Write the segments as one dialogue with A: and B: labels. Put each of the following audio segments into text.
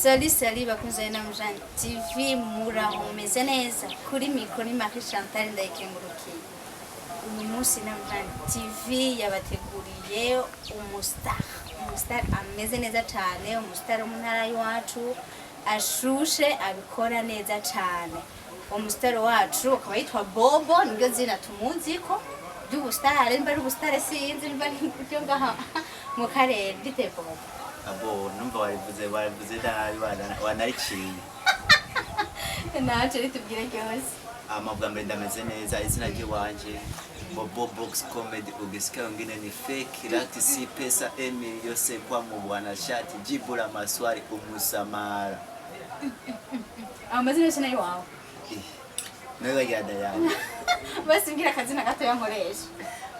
A: Salut salut, bakunzi na Mujani TV, muraho, mumeze neza? Kuri mikoro ni Marie Chantal Ndayikengurukiye. Uyu munsi na Mujani TV yabateguriye umustar, umustar ameze neza cyane, umustar wo mu ntara y'iwacu ashushe, abikora neza cyane. Umustar wacu akaba yitwa Bobo, niryo zina tumuziko ry'ubustar. Nimba ari ubustar sinzi, nimba ari ibyo ngaha mu karere. Bite, Bobo?
B: Abo numva wabivuze nabi, wanariciye.
A: Naco ritubwire ryose.
B: Ama bwa mbere ndameze neza. Izina ry'iwanje Bobo Box Comedy, ukisikia wengine ni fake laki si pesa emi yose kwa mu bwana shati jibu la maswali umusamara.
A: Amazina yose nayo wawe?
B: Eh, nawe bagenda yanjye.
A: Basi mbwira akazina gatoya nkoresha.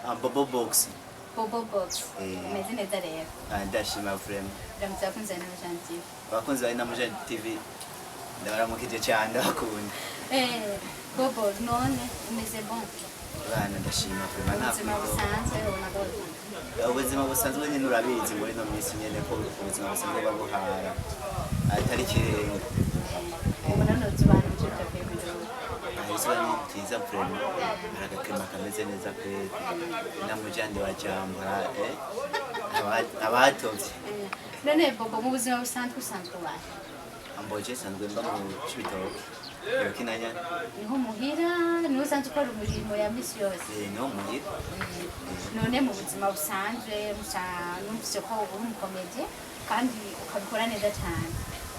B: Ah, Bobo Box.
A: Bobo Box.
B: Eh.
A: Umeze neza rero?
B: Ah, ndashima vraiment.
A: Ramutse abakunzi na Mujani TV.
B: Abakunzi bari na Mujani TV, ndabaramukije cyane, ndabakunda.
A: Eh, Bobo, none umeze bon?
B: Bana, ndashima vraiment, nta
A: Ubuzima
B: kwidoga.
A: busanzwe ubona gute?
B: Ubuzima busanzwe nyine urabizi muri ino minsi nyine ko ubuzima busanzwe buba buhara atari ikirenga.
A: Ubona none abantu byo byavuye mu gihugu?
B: Aha izuba ni ryiza vraiment, hari agakema kameze neza kweli na mujandi wa jambura eh abatovye.
A: None Bobo, mu buzima busanzwe usanzwe ubaye?
B: Amboje sanzwe mba mu Cibitoke, Kinanyana.
A: Niho muhira, niho usanzwe ukora imirimo ya misi yose?
B: Eh, niho muhira.
A: None mu buzima busanzwe numvise ko uri umucomédien kandi ukabikora neza cyane.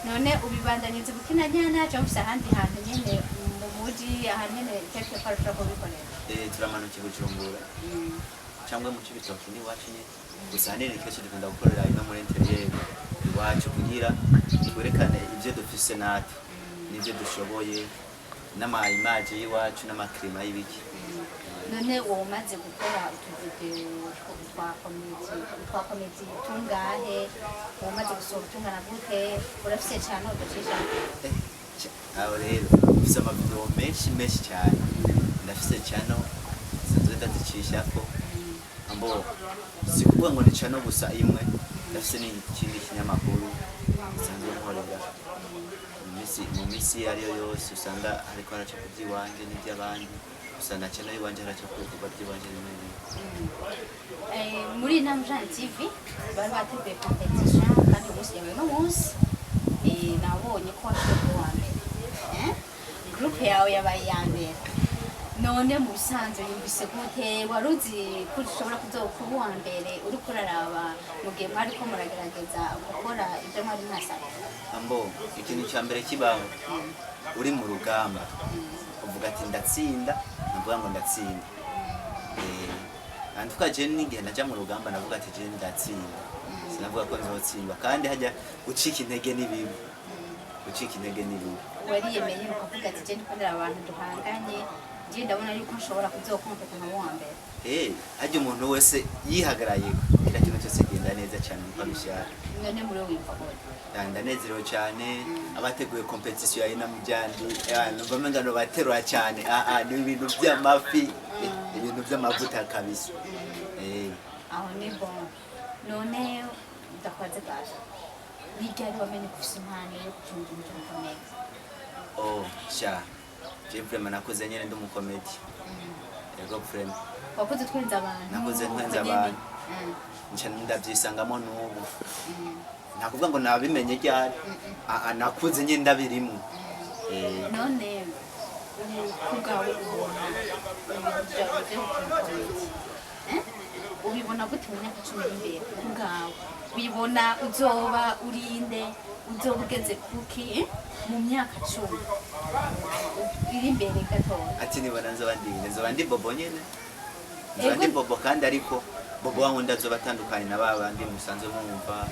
A: None ubibandanyiriza Bukinanyana cyangwa ufise ahandi hantu nyene mu muji, ahantu nyene quelque part ushobora kubikorera?
B: Eh, turamanuka i Bujumbura cyangwa mu Cibitoke ni iwacu nyine. Gusa ahanini kenshi dukunda gukorera ino muri intérieur iwacu kugira twerekane ibyo dufise natwe n'ibyo dushoboye n'ama image y'iwacu n'amaclimat y'ibiki.
A: None wowe umaze gukora utuvideo twa comédie tungahe? Wowe umaze gusohora tungana gute? Urafise cane uducisha?
B: Eh, aho rero mfise amavideo menshi menshi cyane. Ndafise channel nsanzwe ndazicishako. Ambo si kuvuga ngo ni channel gusa imwe, ndafise n'ikindi kinyamakuru nsanzwe nkorera. Mu minsi iyo ariyo yose usanga hariko haraca ku by'iwanje n'iby'abandi. Gusa na channel y'iwanje haraca ku bikorwa by'iwanje bimwe bimwe.
A: Eh, muri Namjan TV bari bateguye competition kandi umunsi yawe no munsi nabonye ko washoboye kuba uwa mbere. Eh? Groupe yawe yabaye iya mbere. None mu bisanzwe yumvise gute? Wari uzi ko ushobora kuzokuba uwa mbere uriko uraraba mu gihe mwariko muragerageza gukora ibyo mwari mwasabwe?
B: Ambo ikintu cya mbere kibaho uri mu rugamba, uvuga ati ndatsinda, navuga ngo ndatsinda. Eh, antuka je n'igihe naja mu rugamba navuga ati je ndatsinda, sinavuga ko nzotsindwa. Kandi hajya gucika intege ni bibi, gucika intege ni bibi.
A: Wariyemeye ukavuga ati je ndiko ndaraba abantu duhanganye, je ndabona yuko nshobora kuzokompeta nkaba uwa mbere.
B: Eh, hajya umuntu wese yihagaraye kila kintu cyose genda neza cyane nkuko abishaka.
A: None muri we wumva gute?
B: Ndanezerewe cyane. Abateguye competition ya Ina Mujandi, numva umenga no baterura cyane. Ah ah, ni ibintu by'amafi, ibintu by'amavuta kabisa. Eh.
A: Aho ni bon. None ndakwaze gaje, ni ryari wamenye ko ufise impano yo gukina ibintu by'ubucomédie?
B: Oh sha, je vraiment nakuze nyene ndi umucomédien, yego vraiment.
A: Wakuze twenza abantu?
B: Nakuze ntwenza
A: uko nyene?
B: abantu. Nca ndabyisangamo n'ubu. Ntakuvuga ngo nabimenye ryari. Ah ah, nakuze nyene ndabirimo. Eh.
A: None ubu ku bwawe ubona ibintu byawe byo gukina comédie, eh? Ubibona gute mu myaka 10 iri imbere? Ku bwawe ubibona uzoba urinde, uzoba ugeze kuki, eh? Mu myaka 10 iri imbere gatoya.
B: Ati nibona nzoba ndi Bobo nyene, nzoba ndi
A: Ego.
B: Bobo. Kandi ariko Bobo wa wundi azoba atandukanye na ba bandi musanzwe mwumva,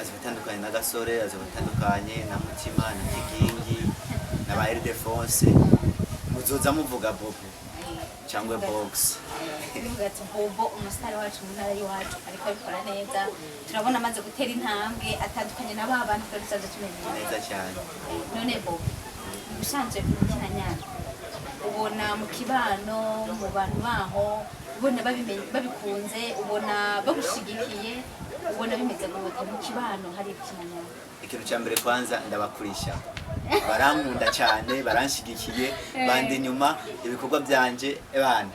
B: azoba atandukanye na Gasore, azoba atandukanye na Mutima na Kigingi na ba Ildefonse. Muzoza muvuga Bobo cyangwa Box.
A: Bivuga ati Bobo umusitari wacu mu ntara y'iwacu ariko abikora neza, turabona amaze gutera intambwe, atandukanye na ba bandi twari dusanzwe tumenyereye.
B: Neza cyane.
A: None Bobo, ubusanzwe Bukinanyana ubona mu kibano, mu bantu baho, ubona babimenye, babikunze, ubona bagushigikiye? Ubona bimeze gute mu kibano? Hari ikintu?
B: Ikintu cya mbere, kwanza ndabakurisha, barankunda cyane, baranshigikiye, bandi inyuma ibikorwa byanje. Ebana,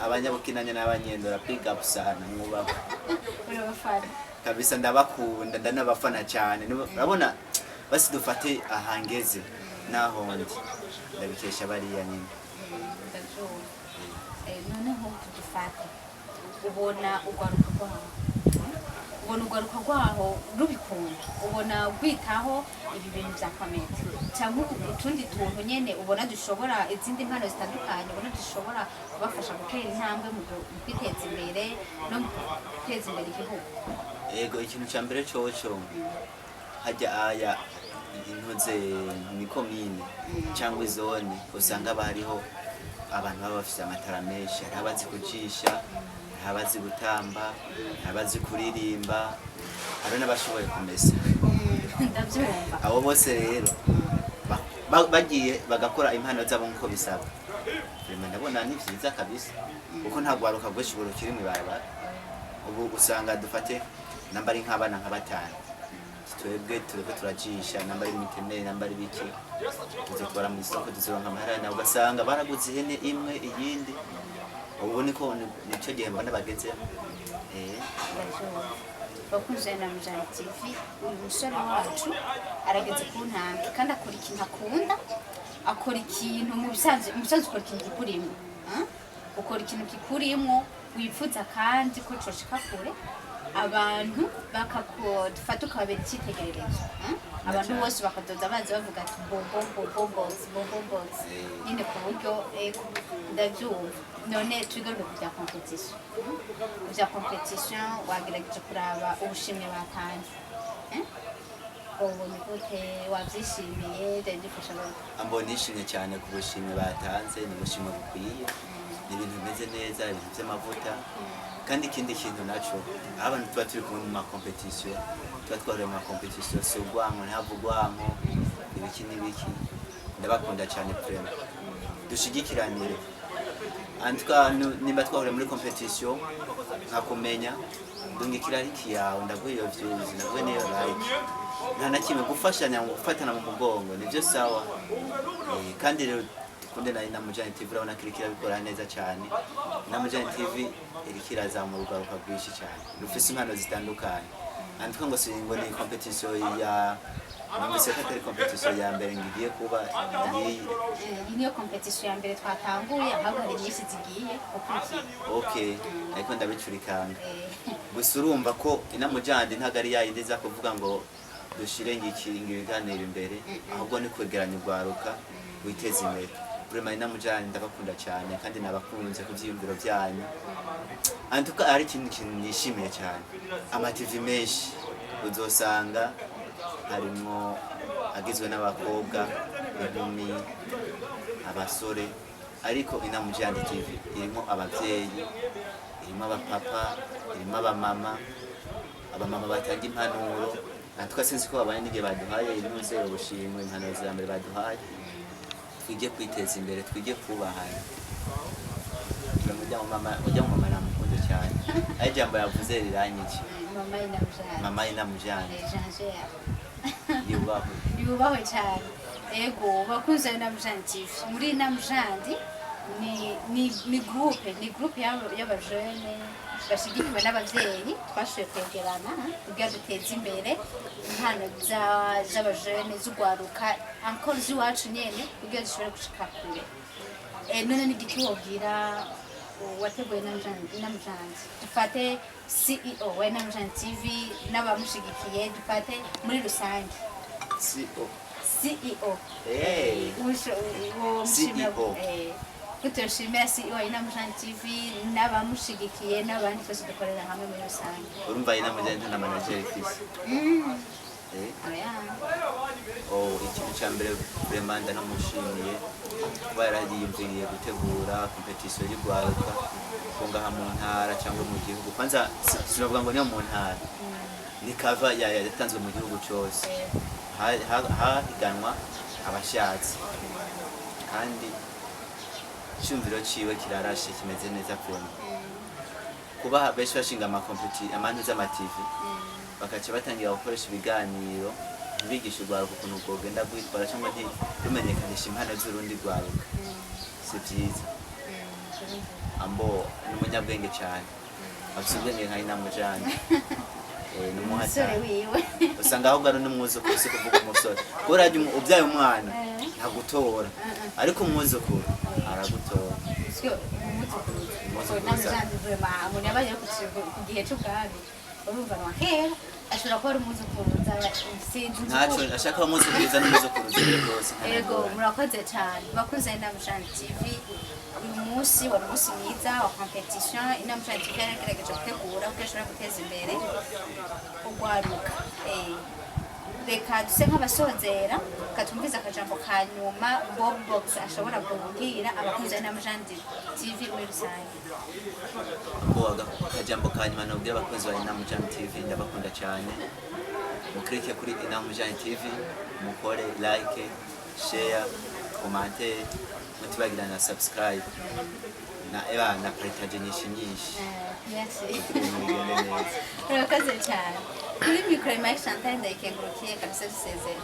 B: abanyabukinanya n'abanyendora, big up sana, mwubahwe.
A: Urabafana?
B: Kabisa, ndabakunda, ndanabafana cyane. Urabona basi dufate ahangeze naho ndi, ndabikesha bariya nyine.
A: Ndabyumva. Noneho tugifate, ubona urwaruka rwaho, ubona urwaruka rwaho rubikunda? Ubona rwitaho ibi bintu bya comédie cyangwa utundi tuntu nyene ubona dushobora, izindi mpano zitandukanye ubona dushobora kubafasha gutera intambwe mu kwiteza imbere no mu guteza imbere igihugu?
B: Ego, ikintu cya mbere coco hajya aya intuze ni komine cyangwa izone, usanga haba hariho abantu baba bafite amatara menshi. Hari abazi kujisha, hari abazi gutamba, hari abazi kuririmba, hari n'abashoboye kumesa.
A: Ndabyumva.
B: Abo bose rero bagiye bagakora impano zabo nk'uko bisabwa. Vraiment ndabona ni vyiza kabisa, kuko nta rwaruka rwinshi ubu rukiri mw'ibarabara. Ubu usanga dufate namba ari nk'abana nka batanu, twebwe turiko turajisha, namba ari imitemeri, namba ari biki, tuzotwara mu isoko, tuzoronka amahera. Nawe ugasanga baraguze ihene imwe, iyindi. Ubu niko nico gihe mbona bagezemo.
A: Ndabyumva. Bakunze na Mujana TV, uyu musore wacu arageze ku ntambwe kandi akora ikintu akunda. Akora ikintu mu bisanzwe ukora ikintu kikurimo, ah? Ukora ikintu kikurimo wifuza kandi ko coshika kure, abantu bakakufata ukababera icyitegererezo, ah? Abantu
B: Cyane.
A: bose bakadoza baza bavuga ati bobo bobo box, bobo box. Nyine ku buryo ndabyumva. None tugaruke ku bya compétition. Ku bya compétition, wagerageje kuraba ubushimwe batanze, eh? Ubonye gute? Wabyishimiye? Byari bifasha gute?
B: Ambo nishimye cyane ku bushimwe batanze. Ni ubushimwe bukwiye, ni ibintu bimeze neza, ibintu by'amavuta. Kandi ikindi kintu naco, aho abantu tuba turi kumwe mu ma compétition, tuba twahuriye mu ma compétition, si urwanko, ntihave urwanko, ibiki n'ibiki. Ndabakunda cyane vraiment, dushigikiranire. En tout cas, nimba twahuriye muri compétition nkakumenya, ndungikira like yawe, ndaguha iyo views, ndaguha n'iyo like. Nta na kimwe, gufashanya mu gufatana mu mugongo nibyo sawa. Kandi rero dukunde na Inamujani TV. Urabona ko iriko irabikora neza cyane. Inamujani TV iriko irazamura urwaruka rwinshi cyane rufise impano zitandukanye. Andika ngo si ngo ni compétition ya, numvise ko atari compétition ya mbere ngo igiye kuba iyi.
A: Iyi niyo compétition ya mbere twatanguye, ahubwo hari nyinshi zigiye gukurikira.
B: Okay, ariko ndabicurikanga gusa. Urumva ko Inamujani ntabwo ari yayindi iza kuvuga ngo dushire ngiki ngo ibiganiro imbere, ahubwo ni kwegeranya urwaruka witeze imbere. Vraiment Inamujani ndabakunda cyane kandi nabakunze ku vyiyumviro byanyu. En tout cas, hari ikintu kintu nishimiye cyane: ama TV menshi uzosanga harimwo agizwe n'abakobwa, inkumi, abasore, ariko Inamujani TV irimo abavyeyi, irimo abapapa, irimo abamama, abamama batanga impanuro. Natwe sinzi ko babanye n'igihe baduhaye intuze ubushimwe, impanuro za mbere baduhaye: twige kwiteza imbere, twige kubahana. Ujya mu mama namukunze cyane, aho ijambo yavuze riranyica.
A: Mama Inamujani.
B: Mama Inamujani.
A: Jean.
B: Yubahwe.
A: Yubahwe cyane. Ego, bakunze Inamujani TV, muri Inamujani ni groupe y'abajene bashigikiwe n'abavyeyi. Twashoboye kwegerana kugira duteze imbere impano z'abajene, z'ugwaruka encore z'iwacu nyene, kugira dushobore gushika kure. None ni igiki wobwira wateguye Inamujani? Dufate CEO wa Inamujani TV n'abamushigikiye, dufate muri rusange.
B: CEO.
A: CEO.
B: Hey. CEO.
A: Gute ushimira CEO wa Inamujani TV n'abamushigikiye n'abandi twese dukorera hamwe muri rusange?
B: Urumva Inamujani nta na manager ifise.
A: Oya.
B: Oh, ikintu cya mbere vraiment ndanamushimiye kuba yariyumviriye gutegura compétition y'urwaruka ko ngaha mu ntara cyangwa mu gihugu. Kwanza sinavuga ngo niyo mu ntara, ni kava yatanzwe mu gihugu cyose. Hahiganwa abashatsi, kandi icyumviro ciwe kirarashe, kimeze neza vraiment. Kuba benshi bashinga amakompeti amantu z'ama-TV, bakaca batangira gukoresha ibiganiro, ntibigishe urwaruka ukuntu rwogenda rwitwara cyangwa ntirumenyekanisha impano z'urundi rwaruka, si byiza. Ambo ni umunyabwenge cyane, afite ubwenge nka inamujana. Ni
A: Umusore
B: umuhatari.
A: wiwe.
B: Usanga ahubwo ari n'umwuzukuru, si kuvuga umusore, kuko urajya ubyaye umwana ntagutora, ariko umwuzukuru aragutora.
A: Sio umwuzukuruza.
B: Umwuzukuruza.
A: Namujana vraiment umuntu yabaye ku gihe c'ubwami, urumva nwahera ashobora kuba ari umwuzukuruza, sinzi.
B: Ntacyo ashaka, umwuzukuruza n'umwuzukuruza rwose.
A: Ego, murakoze cyane bakunze Inamujana TV. Uyu munsi wari umunsi mwiza wa competition. Inamujana TV yaragerageje gutegura kuko ishobora guteza imbere urwaruka. Reka duse nk'abasozera, katumviza akajambo ka nyuma Bob Box ashobora kubwira abakunzi ba Inamujana TV muri rusange.
B: Ngo akajambo ka nyuma nabwira abakunzi ba Inamujana TV: ndabakunda cyane. Mukirike kuri Inamujana TV, mukore like, share, commentaire, mutibagira na subscribe na eba na partage nyinshi nyinshi.
A: Merci.
B: Kugira ibintu bigende neza.
A: Murakoze cyane. Kuri mikoro, Mike Chantal Ndayikengurukiye kabisa, dusezera.